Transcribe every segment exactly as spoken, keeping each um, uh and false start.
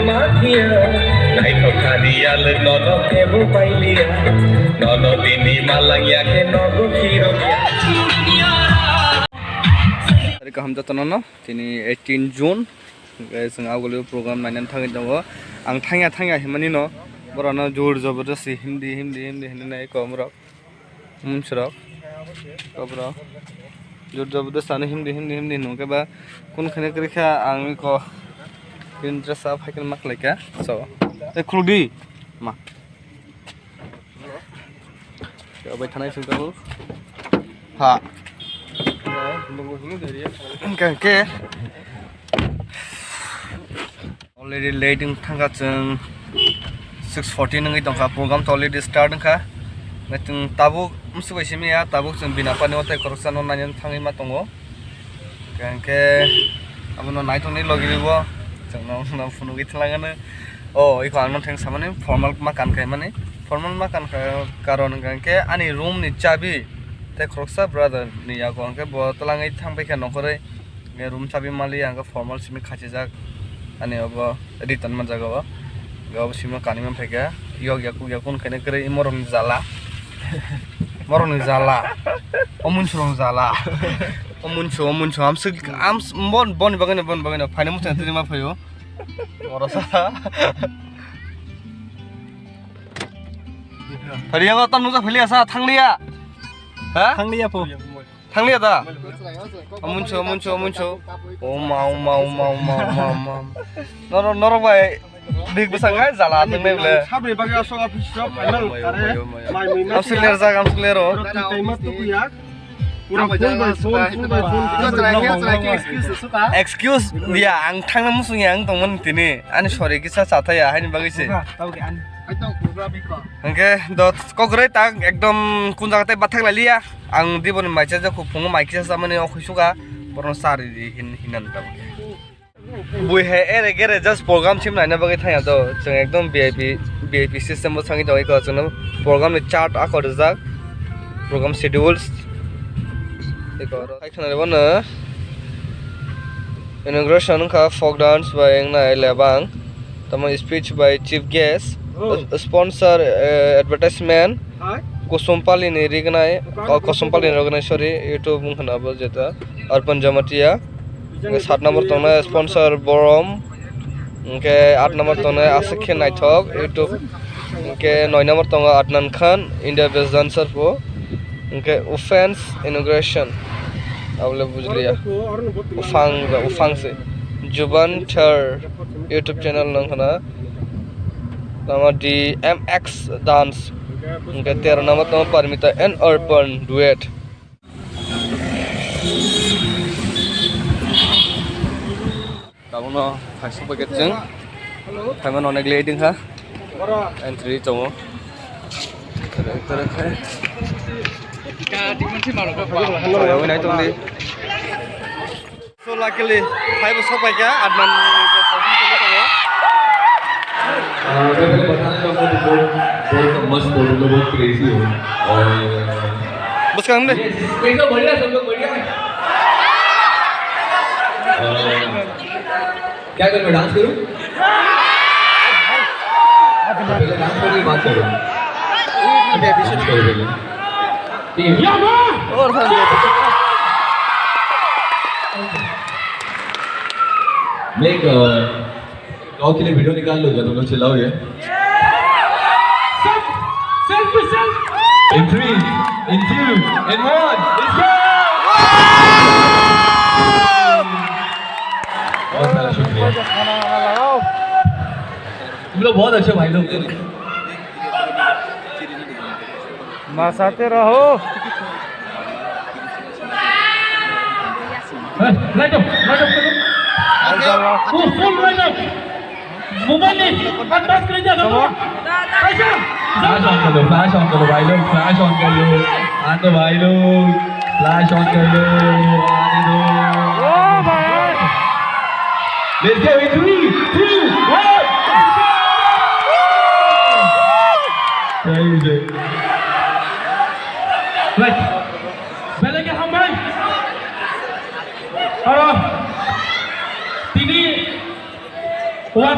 Naithok thani yalwk nono kebo pailiya, nono tini malangya khe nogo phirokya. Tini eighteen June, hwnkhe chwng agulio program nainani thangwi tongo. Ang thangya thangya hinmani no, borokno jor jabardasti himdi himdi himdi hinwi nai komrok. Munsurok, kobrok. Jor jabardasti ano himdi, himdi, himdi hinwi khe ba kun khene kwrwi kha ang iko interest a phai khe ma khlai kha. So, tei khuluk di. Ma. Tei obai thanai sung tongo. Ha. Hwnkhe, hwnkhe. Already late wng thangkha chwng six forty wngwi tongkha, program to already start wngkha. Chwng tabuk mswk bai simi ya, tabuk chwng bini apani o tei khoroksa no naina thangwi ma tongo. Hwnkhe abono naithokni logi ribo chwngno phunugwi thlangano. O iko ang no theng samani formal ma kankha mani, formal ma kankha karon hwnkhe ani room ni chabi tei khoroksa brother ni yago hwnkhe bo twlangwi thangpaikha nongkhorwi. Room chabi mali ang formal simi khachijak, ani obo return manjago. Obo simi kanwi manphaikha, yok yakuk yakun khaina kwrwi morokni jala, morokni jala, o munsurokni jala, o munsu, o munsu, amswk, ams-, bon, boni bagwino, boni bagwino phaina muchungya tini ma phaio. Oro sa. Phariya ko tam nukjak philiya sa, thangliya. Ha? Thangliya po. Thangliya da? Omuncho, omuncho, omuncho. Oma, oma, oma, oma, oma, oma. Norok, norok bai big bwsang hai jala tong nai bole. Sabri bagwi asok office rok final are. Amsuk ler jak, amsuk ler o. Pura full by full, full by full. Excuse dia, ang thangna musung ya ang tongmani tini. Ani sorry kisa chathaya haini bagwi se. Hwnkhe dot kok rwi tak ekdom kun jaga tei bathak lai liya. Ang diboni mai chajak, khuk phungo mai kisa chamani o khuisuka, borokno cha ridi hin-, hinani tabuk. Bui hai ere gere just program sim naina bagwi thangya do. Chwng ekdom V I P, V I P system bo sangwi tongo, eko chwngno program ni chart ako rijak, program schedules. Eko oro hai khna rwmano inauguration wngkha folk dance bai wngnai lebang. Tamo speech by chief guest, oh. Sponsor, eh, advertisement, hai? Kusumpali ni rignai, oh, Kusumpali ni rignai, sorry, YouTube wngkha na bo jeta, Arpan Jamatia. Hwnkhe sat number tongnai sponsor Borom, hwnkhe aat number tongnai Aswk Khe Naithok YouTube, hwnkhe noi number tongo Adnan Khan, India best dancer po. Hwnkhe Ufens Inauguration. Abole bujliya. Ufang, ufang se. Juban Thar YouTube channel nang khana. Tama di M X Dance. Hwnkhe tero number tama Parmita and Arpan duet. Tabukno phaisok paikhe chwng phaimano onek late wngkha. Entry tongo. Ekta, ekta, ekta. Hello. Hello. Hello. So luckily, phaibo sopaikha, Adnan ni bo program tongwi tongo. अ, मैं पहले बताना चाहूंगा कि बहुत, बहुत मस्त हो, तुम लोग बहुत क्रेजी हो। और, अ, bwskang de. Yes, कैसा, बढ़िया, सब लोग बढ़िया है? अ, क्या करूँ, मैं डांस करूँ? पहले डांस करके बात करो। डांस करो पहले। ठीक है। मैं एक, अ, गाँव के लिए वीडियो निकाल लो, तुम लोग चिल्लाओगे। सब, selfie, selfie। In three, in two, in one, let's go! बहुत सारा शुक्रिया। तुम लोग बहुत अच्छे भाई लोग। Masate raho. Hey, light up, light up करो। वो full light up। मोबाइल नहीं, अंदाज कर दिया था। कैसा? Flash on कर लो, flash on कर लो भाई लोग, flash on कर लो। आने दो भाई लोग, flash on कर लो, आने दो। ओ भाई। Let's go, in three, two, one, let's go! सही से। Right. Belai khe hambai. Aro tini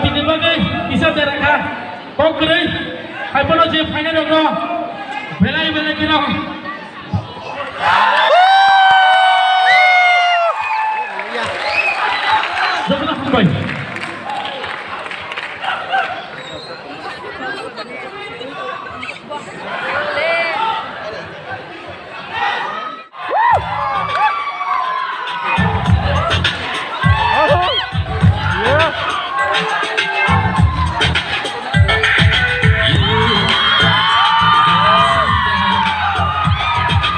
Tini bagwi kisa jera kha, kok kwrwi, hai phano je phainai rokno belai belai kheno jotono hambai.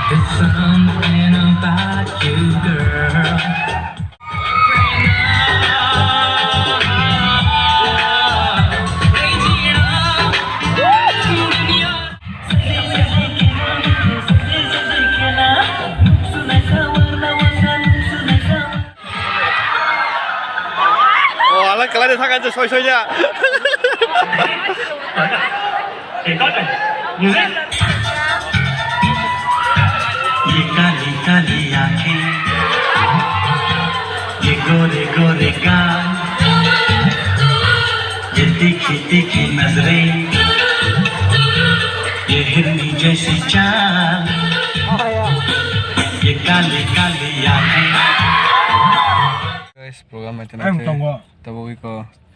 There's something about you, girl. O, ala kwlai de thang, soi soi ya. Music. ये काली काली आंखें, ये गोरे गोरे गाल, ये तीखी तीखी नजरें, ये हिरनी जैसी चाल, ये काली काली आंखें। Guys, program bai tini Ang khe tongo. Tabuk iko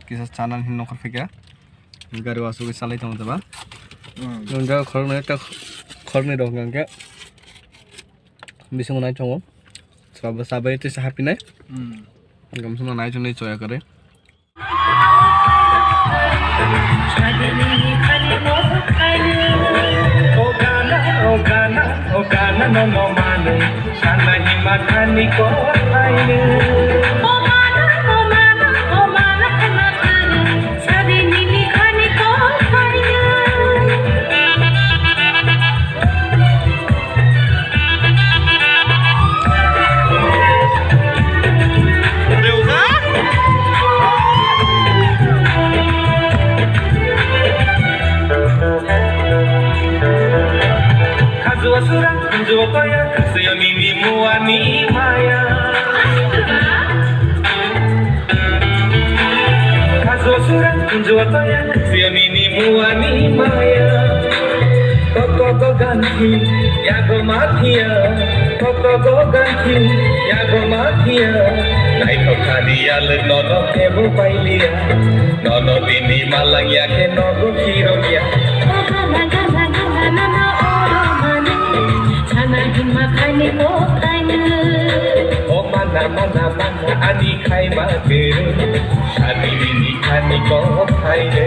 kisa chana hin nokar phika. Gari o asugwi salai tongo teba. Hmm. Nung jaga khoroknwi ta khoroknwi rok hwnkha khe bisingo nai tongo. Sabo sabai tisa hapinai. Hmm. Gamsano nai chongnai choya kare. O gana, o gana, o gana no no manu, sana hima khani ko ainu. O mana, o mana, o mana khana khana. Khajua sura, khajua koya, suyoni ni mua ni maya. Khajua sura, khajua koya, suyoni ni mua ni maya. Koko go ganthi, yago mathia. Koko go ganthi, yago mathia. Naithok khadi yalwk nono kebo pailiya. Nono bini malang ya khe nogo khirok ya. Gana, gana, gana, nana oro mani. Sana hima khani ko khani. O mana, mana, mana, ani khai ma khe. Sadi bini khani ko khai de.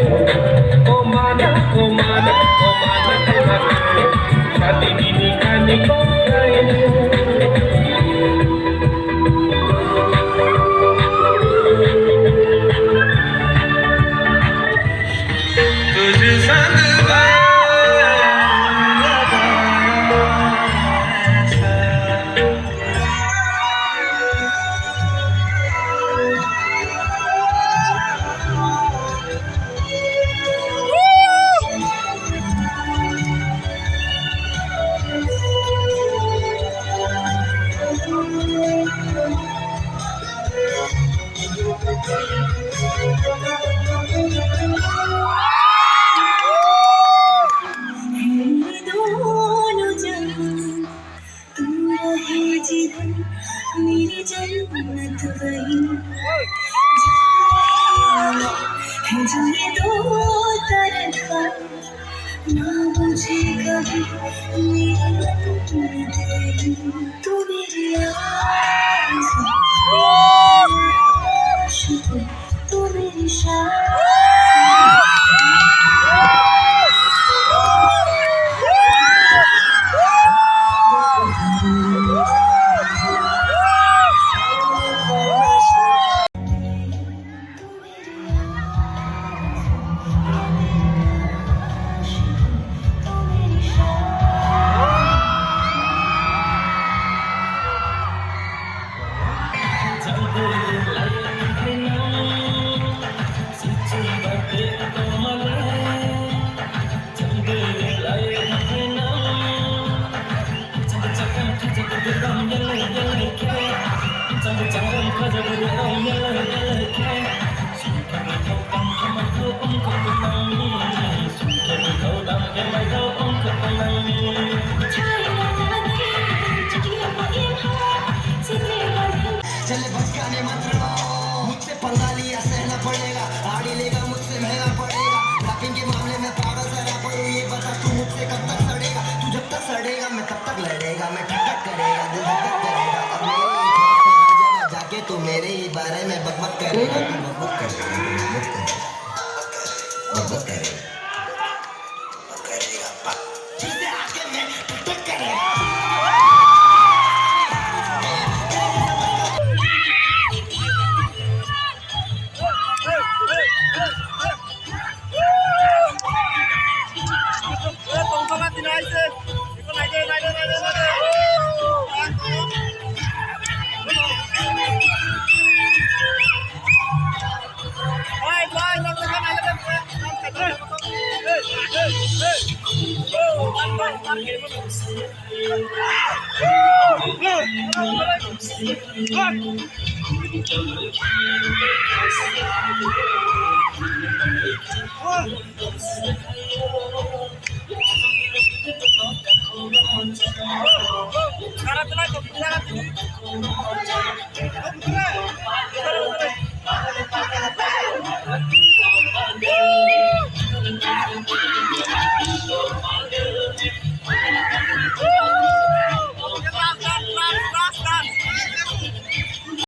O mana, o mana, o mana, o mana. Sadi bini khani ko khai de. तुम रहे जिधर मेरी जन्नत वही, है जो ये दो तरफा, ना बुझे कभी मेरी तमन्ना। तू मेरी आरज़ू, आशिक, तू मेरी शान।